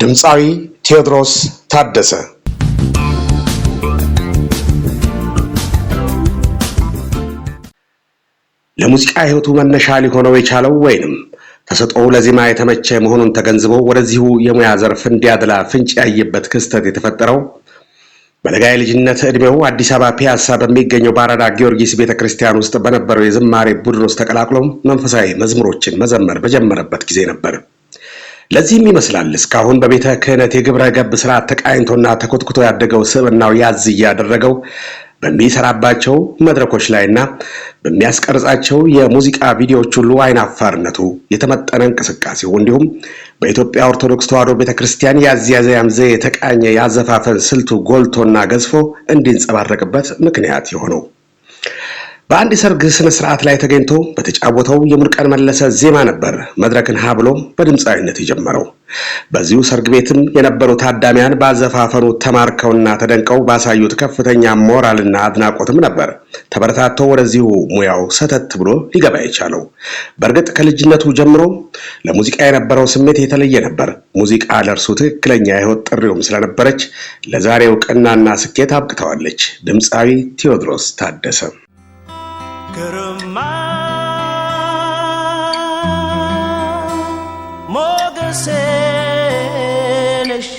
ድምፃዊ ቴዎድሮስ ታደሰ። ለሙዚቃ ሕይወቱ መነሻ ሊሆነው የቻለው ወይንም ተሰጥኦው ለዜማ የተመቸ መሆኑን ተገንዝቦ ወደዚሁ የሙያ ዘርፍ እንዲያደላ ፍንጭ ያየበት ክስተት የተፈጠረው በለጋ የልጅነት ዕድሜው አዲስ አበባ ፒያሳ በሚገኘው በአራዳ ጊዮርጊስ ቤተ ክርስቲያን ውስጥ በነበረው የዝማሬ ቡድን ውስጥ ተቀላቅሎ መንፈሳዊ መዝሙሮችን መዘመር በጀመረበት ጊዜ ነበር። ለዚህም ይመስላል እስካሁን በቤተ ክህነት የግብረ ገብ ስርዓት ተቃኝቶና ተኮትኩቶ ያደገው ስብዕናው ያዝ እያደረገው በሚሰራባቸው መድረኮች ላይና በሚያስቀርጻቸው የሙዚቃ ቪዲዮዎች ሁሉ አይናፋርነቱ፣ የተመጠነ እንቅስቃሴው እንዲሁም በኢትዮጵያ ኦርቶዶክስ ተዋሕዶ ቤተክርስቲያን የአዘያየም ዘዬ የተቃኘ የአዘፋፈን ስልቱ ጎልቶና ገዝፎ እንዲንጸባረቅበት ምክንያት የሆነው። በአንድ የሰርግ ስነ ስርዓት ላይ ተገኝቶ በተጫወተው የሙሉቀን መለሰ ዜማ ነበር መድረክን ሀ ብሎ በድምፃዊነት የጀመረው። በዚሁ ሰርግ ቤትም የነበሩ ታዳሚያን ባዘፋፈኑ ተማርከውና ተደንቀው ባሳዩት ከፍተኛ ሞራልና አድናቆትም ነበር ተበረታቶ ወደዚሁ ሙያው ሰተት ብሎ ሊገባ የቻለው። በእርግጥ ከልጅነቱ ጀምሮ ለሙዚቃ የነበረው ስሜት የተለየ ነበር። ሙዚቃ ለእርሱ ትክክለኛ የሕይወት ጥሪውም ስለነበረች ለዛሬው ቅናና ስኬት አብቅተዋለች። ድምፃዊ ቴዎድሮስ ታደሰ። ግርማ ሞገሴ ነሽ።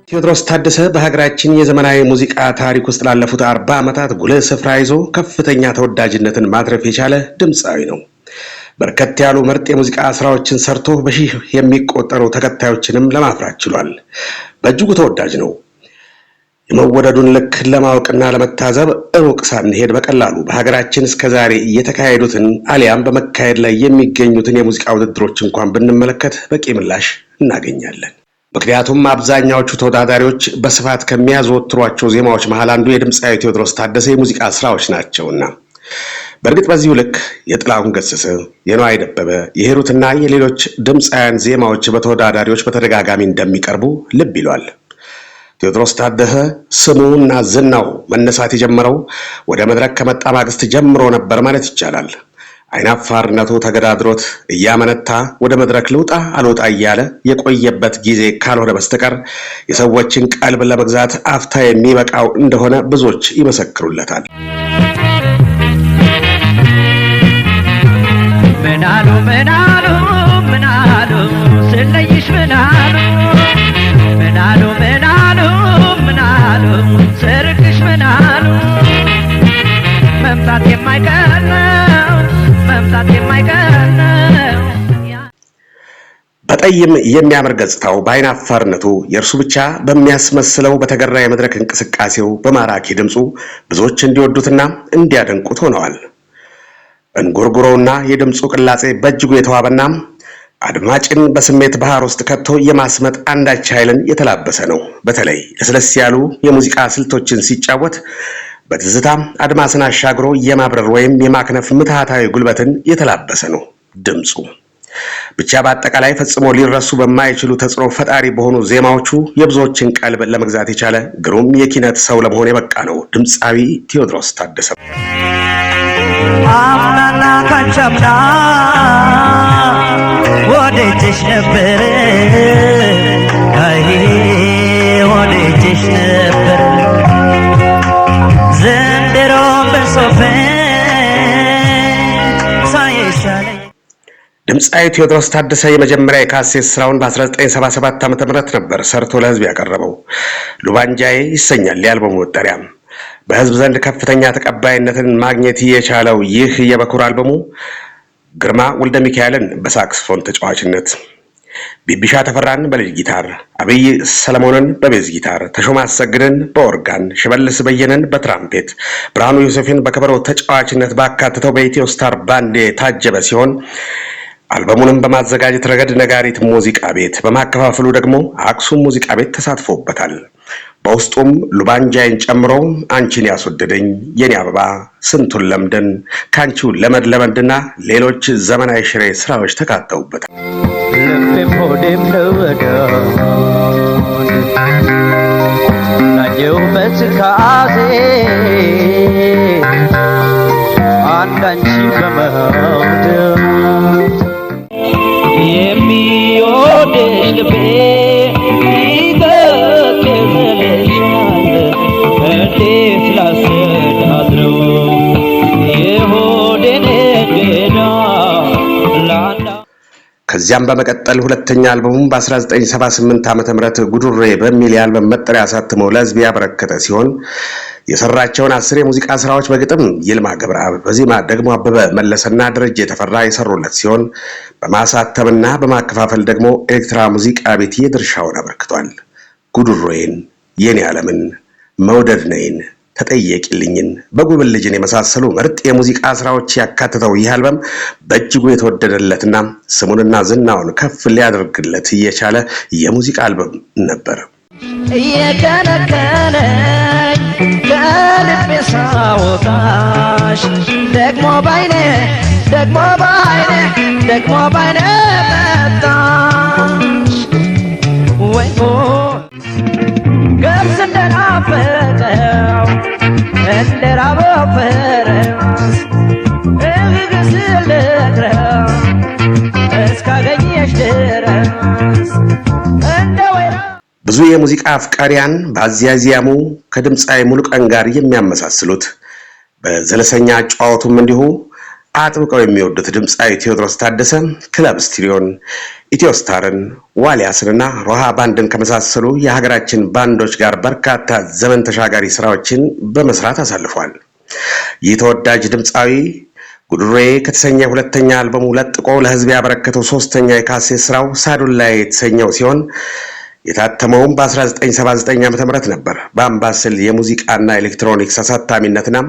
ቴዎድሮስ ታደሰ በሀገራችን የዘመናዊ ሙዚቃ ታሪክ ውስጥ ላለፉት 40 ዓመታት ጉልህ ስፍራ ይዞ ከፍተኛ ተወዳጅነትን ማትረፍ የቻለ ድምፃዊ ነው። በርከት ያሉ ምርጥ የሙዚቃ ስራዎችን ሰርቶ በሺህ የሚቆጠሩ ተከታዮችንም ለማፍራት ችሏል። በእጅጉ ተወዳጅ ነው። የመወደዱን ልክ ለማወቅና ለመታዘብ ሩቅ ሳንሄድ በቀላሉ በሀገራችን እስከዛሬ እየተካሄዱትን አሊያም በመካሄድ ላይ የሚገኙትን የሙዚቃ ውድድሮች እንኳን ብንመለከት በቂ ምላሽ እናገኛለን። ምክንያቱም አብዛኛዎቹ ተወዳዳሪዎች በስፋት ከሚያዘወትሯቸው ዜማዎች መሃል አንዱ የድምፃዊ ቴዎድሮስ ታደሰ የሙዚቃ ስራዎች ናቸውና። በእርግጥ በዚሁ ልክ የጥላሁን ገሰሰ፣ የነዋይ ደበበ፣ የሂሩትና የሌሎች ድምፃውያን ዜማዎች በተወዳዳሪዎች በተደጋጋሚ እንደሚቀርቡ ልብ ይሏል። ቴዎድሮስ ታደሰ ስሙና ዝናው መነሳት የጀመረው ወደ መድረክ ከመጣ ማግስት ጀምሮ ነበር ማለት ይቻላል። አይናፋርነቱ ተገዳድሮት እያመነታ ወደ መድረክ ልውጣ አልውጣ እያለ የቆየበት ጊዜ ካልሆነ በስተቀር የሰዎችን ቀልብ ለመግዛት አፍታ የሚበቃው እንደሆነ ብዙዎች ይመሰክሩለታል። ምናሉ ምናሉ ምናሉ ስለይሽ ምናሉ ምናሉ ምናሉ ምናሉ ስርቅሽ ምናሉ መምጣት የማይቀር ነው መምጣት የማይቀር ነው። በጠይም የሚያምር ገጽታው፣ በአይናፋርነቱ የእርሱ ብቻ በሚያስመስለው በተገራ የመድረክ እንቅስቃሴው፣ በማራኪ ድምፁ ብዙዎች እንዲወዱትና እንዲያደንቁት ሆነዋል። እንጉርጉሮውና የድምፁ ቅላጼ በእጅጉ የተዋበና አድማጭን በስሜት ባህር ውስጥ ከቶ የማስመጥ አንዳች ኃይልን የተላበሰ ነው። በተለይ ለስለስ ያሉ የሙዚቃ ስልቶችን ሲጫወት በትዝታ አድማስን አሻግሮ የማብረር ወይም የማክነፍ ምትሃታዊ ጉልበትን የተላበሰ ነው ድምፁ። ብቻ በአጠቃላይ ፈጽሞ ሊረሱ በማይችሉ ተጽዕኖ ፈጣሪ በሆኑ ዜማዎቹ የብዙዎችን ቀልብ ለመግዛት የቻለ ግሩም የኪነት ሰው ለመሆን የበቃ ነው ድምፃዊ ቴዎድሮስ ታደሰ። አምናና ካቻምና ወደጅሽ ነበር፣ አይ ወደጅሽ ነበር፣ ዘንድሮ በሶፍን ሳይሻለኝ። ድምፃዊ ቴዎድሮስ ታደሰ የመጀመሪያ የካሴት ስራውን በ1977 ዓ.ም ነበር ሰርቶ ለህዝብ ያቀረበው። ሉባንጃዬ ይሰኛል የአልበሙ መጠሪያ። በህዝብ ዘንድ ከፍተኛ ተቀባይነትን ማግኘት የቻለው ይህ የበኩር አልበሙ ግርማ ወልደ ሚካኤልን በሳክስፎን ተጫዋችነት፣ ቢቢሻ ተፈራን በ lead ጊታር፣ አብይ ሰለሞንን በ bass ጊታር፣ ተሾመ አሰግድን በኦርጋን፣ ሽመልስ በየነን በትራምፔት፣ ብርሃኑ ዮሴፍን በከበሮ ተጫዋችነት ባካተተው በኢትዮ ስታር ባንድ የታጀበ ሲሆን አልበሙንም በማዘጋጀት ረገድ ነጋሪት ሙዚቃ ቤት፣ በማከፋፈሉ ደግሞ አክሱም ሙዚቃ ቤት ተሳትፎበታል። በውስጡም ሉባንጃይን ጨምሮ አንቺን ያስወደደኝ፣ የኔ አበባ፣ ስንቱን ለምደን፣ ካንቺው ለመድ ለመድና ሌሎች ዘመናዊ ሽሬ ስራዎች ተካተውበታል። ልቤም ሆዴም ለወዳጅ ናየው በትካዜ አንድ አንቺን በመውደድ። ከዚያም በመቀጠል ሁለተኛ አልበሙን በ1978 ዓ.ም ጉዱሬ በሚል የአልበም መጠሪያ አሳትሞ ለሕዝብ ያበረከተ ሲሆን፣ የሰራቸውን 10 የሙዚቃ ስራዎች በግጥም ይልማ ገብረአብ፣ በዜማ ደግሞ አበበ መለሰና ደረጀ ተፈራ የሰሩለት ሲሆን፣ በማሳተምና በማከፋፈል ደግሞ ኤሌክትራ ሙዚቃ ቤት የድርሻውን አበርክቷል። ጉዱሬን፣ የኔ ዓለምን፣ መውደድ ነይን፣ ተጠየቂልኝን፣ በጉብል ልጅን የመሳሰሉ ምርጥ የሙዚቃ ስራዎች ያካተተው ይህ አልበም በእጅጉ የተወደደለትና ስሙንና ዝናውን ከፍ ሊያደርግለት የቻለ የሙዚቃ አልበም ነበር። እየከነከነኝ ከልቤ ሳወጣሽ፣ ደግሞ ባይኔ፣ ደግሞ ባይኔ፣ ደግሞ ባይኔ መጣሽ። ወይ ጉድ! ገብስ እንደናፈቀው እንደ ራበው ፈረስ እግግስ ልክረም እስካገኘሽ ድረስ እንደ ወይራ። ብዙ የሙዚቃ አፍቃሪያን በአዚያዚያሙ ከድምፃዊ ሙሉቀን ጋር የሚያመሳስሉት፣ በዘለሰኛ ጨዋታውም እንዲሁ አጥብቀው የሚወዱት ድምፃዊ ቴዎድሮስ ታደሰ ክለብ ስቱዲዮን፣ ኢትዮስታርን፣ ዋሊያስንና ሮሃ ባንድን ከመሳሰሉ የሀገራችን ባንዶች ጋር በርካታ ዘመን ተሻጋሪ ስራዎችን በመስራት አሳልፏል። ይህ ተወዳጅ ድምፃዊ ጉዱሬ ከተሰኘ ሁለተኛ አልበሙ ለጥቆ ለሕዝብ ያበረከተው ሶስተኛ የካሴት ስራው ሳዱላ የተሰኘው ሲሆን፣ የታተመውም በ1979 ዓ.ም ነበር። በአምባሰል የሙዚቃና ኤሌክትሮኒክስ አሳታሚነትና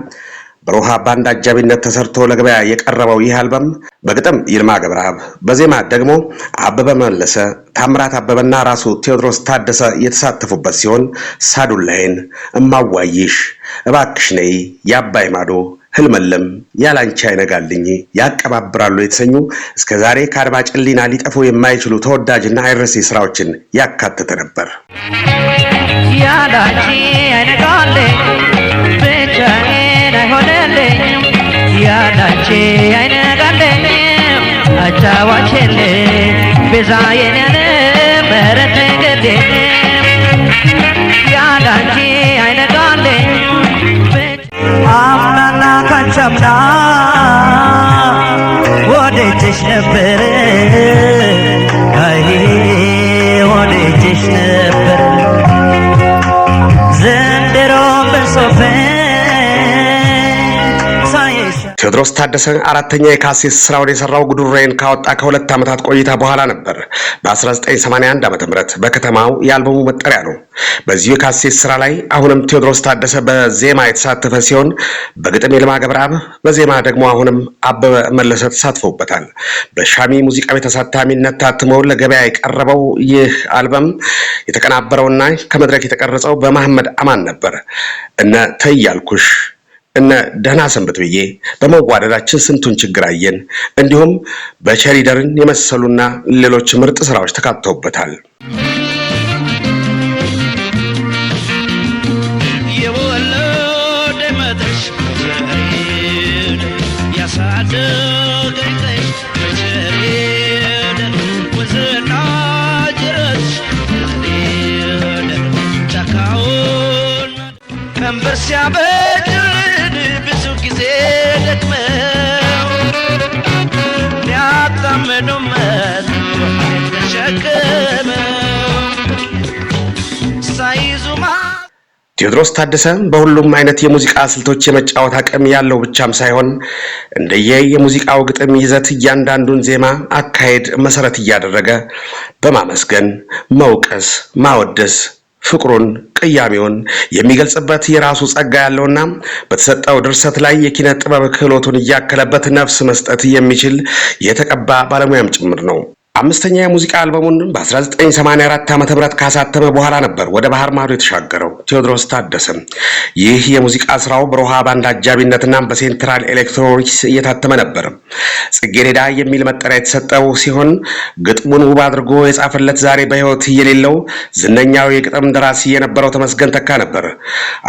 በሮሃ ባንድ አጃቢነት ተሰርቶ ለገበያ የቀረበው ይህ አልበም በግጥም ይልማ ገብረአብ፣ በዜማ ደግሞ አበበ መለሰ፣ ታምራት አበበና ራሱ ቴዎድሮስ ታደሰ የተሳተፉበት ሲሆን፣ ሳዱላይን፣ እማዋይሽ፣ እባክሽ ነይ፣ የአባይ ማዶ፣ ህልመለም፣ ያላንቺ አይነጋልኝ፣ ያቀባብራሉ የተሰኙ እስከ ዛሬ ከአድማጭ ሕሊና ሊጠፉ የማይችሉ ተወዳጅና አይረሴ ስራዎችን ያካተተ ነበር። ያላንቺ አይነጋልኝ፣ ብቻዬን አይሆንልኝም። ያላንቺ አይነጋልኝም፣ አጫዋችልኝ ቤዛዬን ያለ ምህረት ግዴለም። ያላንቺ አይነጋልኝም። አምናና ካቻምና ወደጅሽ ነበር፣ አይ ወደጅሽ ነበር፣ ዘንድሮም ብሶብኝ ሳይሽ። ቴዎድሮስ ታደሰ አራተኛ የካሴት ስራውን የሰራው ጉዱሬን ካወጣ ከ2 ዓመታት ቆይታ በኋላ ነበር። በ1981 ዓ.ም በከተማው የአልበሙ መጠሪያ ነው። በዚሁ የካሴት ስራ ላይ አሁንም ቴዎድሮስ ታደሰ በዜማ የተሳተፈ ሲሆን፣ በግጥም ይልማ ገብረአብ፣ በዜማ ደግሞ አሁንም አበበ መለሰ ተሳትፈውበታል። በሻሚ ሙዚቃ ቤት አሳታሚነት ታትሞ ለገበያ የቀረበው ይህ አልበም የተቀናበረውና ከመድረክ የተቀረጸው በመሐመድ አማን ነበር። እነ ተይ ያልኩሽ፣ እነ ደህና ሰንብት ብዬ፣ በመዋደዳችን ስንቱን ችግር አየን፣ እንዲሁም በቸሪደርን የመሰሉና ሌሎች ምርጥ ስራዎች ተካተውበታል። የወለደ መድረሽ በቸሬድ፣ ያሳደገኝ ቀይሽ በቸሬድ፣ ወንዝና ጅረትሽ በቸሬድ፣ ጫካውን ቀንበር ሲያበጅልን ብዙ ጊዜ ደክመው ሊያጣምዱ መጡ ተሸክመው ሳይዙ ማ ቴዎድሮስ ታደሰ በሁሉም አይነት የሙዚቃ ስልቶች የመጫወት አቅም ያለው ብቻም ሳይሆን፣ እንደየ የሙዚቃው ግጥም ይዘት እያንዳንዱን ዜማ አካሄድ መሰረት እያደረገ በማመስገን፣ መውቀስ፣ ማወደስ፣ ፍቅሩን፣ ቅያሜውን የሚገልጽበት የራሱ ጸጋ ያለውና በተሰጠው ድርሰት ላይ የኪነ ጥበብ ክህሎቱን እያከለበት ነፍስ መስጠት የሚችል የተቀባ ባለሙያም ጭምር ነው። አምስተኛ የሙዚቃ አልበሙን በ1984 ዓ.ም ካሳተመ በኋላ ነበር ወደ ባህር ማዶ የተሻገረው ቴዎድሮስ ታደሰ። ይህ የሙዚቃ ስራው በሮሃ ባንድ አጃቢነትና በሴንትራል ኤሌክትሮኒክስ እየታተመ ነበር። ጽጌሬዳ የሚል መጠሪያ የተሰጠው ሲሆን፣ ግጥሙን ውብ አድርጎ የጻፈለት ዛሬ በሕይወት የሌለው ዝነኛው የግጥም ደራሲ የነበረው ተመስገን ተካ ነበር።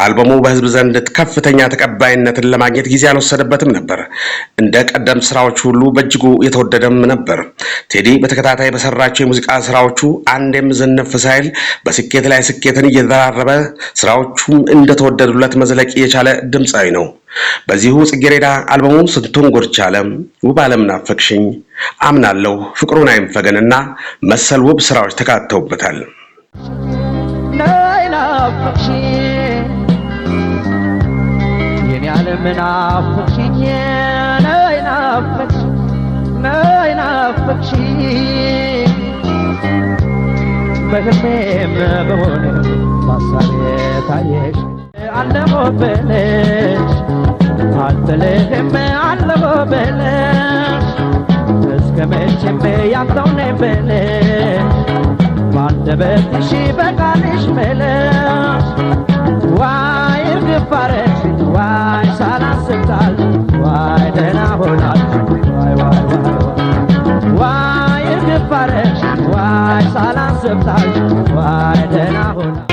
አልበሙ በሕዝብ ዘንድ ከፍተኛ ተቀባይነትን ለማግኘት ጊዜ አልወሰደበትም ነበር። እንደ ቀደምት ስራዎች ሁሉ በእጅጉ የተወደደም ነበር። ቴዲ በተከታታይ በተከታታይ በሰራቸው የሙዚቃ ስራዎቹ አንዴም ዝንፍ ሳይል በስኬት ላይ ስኬትን እየደራረበ ስራዎቹም እንደተወደዱለት መዝለቅ የቻለ ድምፃዊ ነው። በዚሁ ጽጌረዳ አልበሙ ስንቱን ጉድ ቻለ፣ ውብ ዓለም ናፈቅሽኝ፣ አምናለሁ፣ ፍቅሩን አይንፈገንና መሰል ውብ ስራዎች ተካተውበታል። ነይ ናፈቅሽኝ የኔ ዓለም ናፈቅሽኝ ነይ ናፈቅሽኝ ነይ ናፈቅሽኝ በህልሜም በሆነ በሀሳቤ ታየሽ አለሁ ብለሽ አልጥልህም አለሁ ብለሽ እስከ መቼም ያንተው ነኝ ብለሽ ባንደበትሽ በቃልሽ ምለሽ ዋይ እርግፍ አረግሽኝ ዋይ ሳላስብ ጣልሽኝ ዋይ ደህና ሆናል ዋይ ዋይ ዋይ ዋይ እርግፍ አረግሽኝ ዋይ ሳላስብ ጣልሽኝ ዋይ ደህና ሆናል።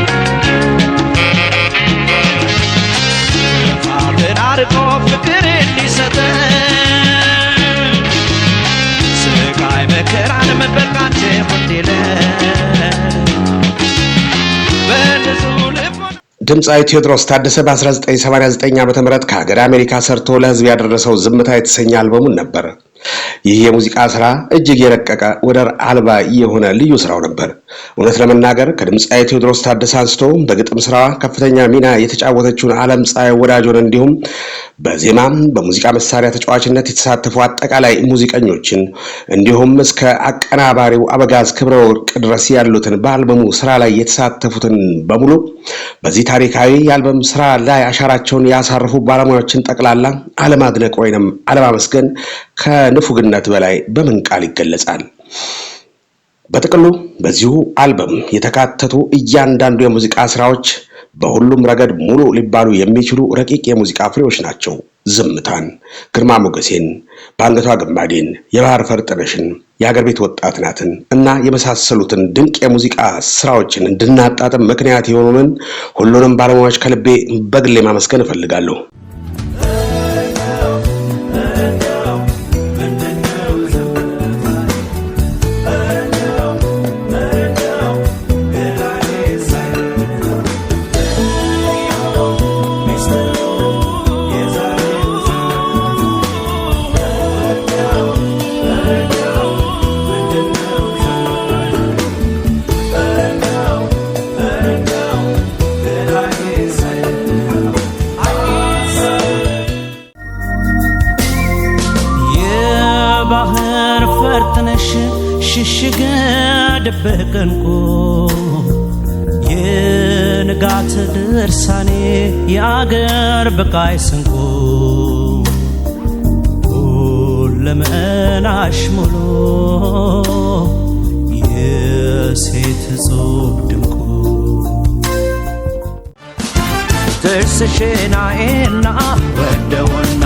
አብን አርቆ ፍቅር እንዲሰጠን ስቃይ መከራን መበቃቸው እንዲለን በንጹህ ልቦና ድምፃዊ ቴዎድሮስ ታደሰ በ1989 ዓ.ም ከሀገር አሜሪካ ሰርቶ ለሕዝብ ያደረሰው ዝምታ የተሰኘ አልበሙን ነበር። ይህ የሙዚቃ ስራ እጅግ የረቀቀ ወደር አልባ የሆነ ልዩ ስራው ነበር። እውነት ለመናገር ከድምፃዊ ቴዎድሮስ ታደሰ አንስቶ በግጥም ስራዋ ከፍተኛ ሚና የተጫወተችውን ዓለም ፀሐይ ወዳጆን እንዲሁም በዜማም በሙዚቃ መሳሪያ ተጫዋችነት የተሳተፉ አጠቃላይ ሙዚቀኞችን እንዲሁም እስከ አቀናባሪው አበጋዝ ክብረ ወርቅ ድረስ ያሉትን በአልበሙ ስራ ላይ የተሳተፉትን በሙሉ በዚህ ታሪካዊ የአልበም ስራ ላይ አሻራቸውን ያሳረፉ ባለሙያዎችን ጠቅላላ አለማድነቅ ወይንም አለማመስገን ከንፉግነት በላይ በምን ቃል ይገለጻል? በጥቅሉ በዚሁ አልበም የተካተቱ እያንዳንዱ የሙዚቃ ስራዎች በሁሉም ረገድ ሙሉ ሊባሉ የሚችሉ ረቂቅ የሙዚቃ ፍሬዎች ናቸው። ዝምታን፣ ግርማ ሞገሴን፣ በአንገቷ ግማዴን፣ የባህር ፈርጥነሽን፣ የሀገር ቤት ወጣት ናትን እና የመሳሰሉትን ድንቅ የሙዚቃ ስራዎችን እንድናጣጥም ምክንያት የሆኑንን ሁሉንም ባለሙያዎች ከልቤ በግሌ ማመስገን እፈልጋለሁ። የባህር ፈርጥነሽ ሽሽግ ድብቅ እንቁ የንጋት ድርሳኔ የአገር በቃይ ስንቁ ሁለመናሽ ሙሉ የሴት እጹብ ድንቁ ጥርስሽን አየና ወደውና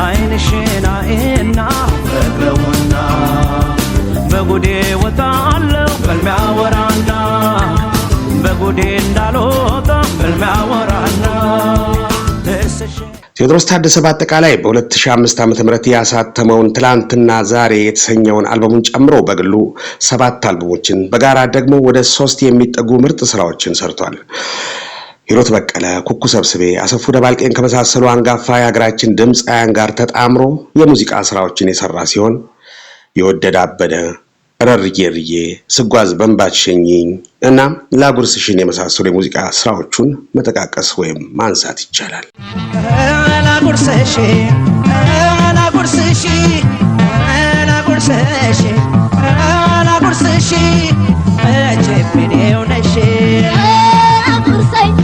ዓይንሽን አየና ፈቅረውና በጉዴ ወጣለሁ በልሚያ ወራና በጉዴ እንዳልወጣ በልሚያ ወራና ጥርስሽን ቴዎድሮስ ታደሰ በአጠቃላይ በ2005 ዓ.ም ያሳተመውን ትላንትና ዛሬ የተሰኘውን አልበሙን ጨምሮ በግሉ 7 አልበሞችን በጋራ ደግሞ ወደ 3 የሚጠጉ ምርጥ ስራዎችን ሰርቷል። ሂሩት በቀለ፣ ኩኩ ሰብስቤ፣ አሰፉ ደባልቄን ከመሳሰሉ አንጋፋ የሀገራችን ድምፃውያን ጋር ተጣምሮ የሙዚቃ ስራዎችን የሰራ ሲሆን የወደደ አበደ፣ እረርዬ እርዬ፣ ስጓዝ በእንባች ሸኚኝ እና ላጉርስሽን የመሳሰሉ የሙዚቃ ስራዎቹን መጠቃቀስ ወይም ማንሳት ይቻላል። ላጉርስሽ ላጉርስሽ ላጉርስሽ ላጉርስሽ መቼም የኔው ነሽ ላጉርስሽ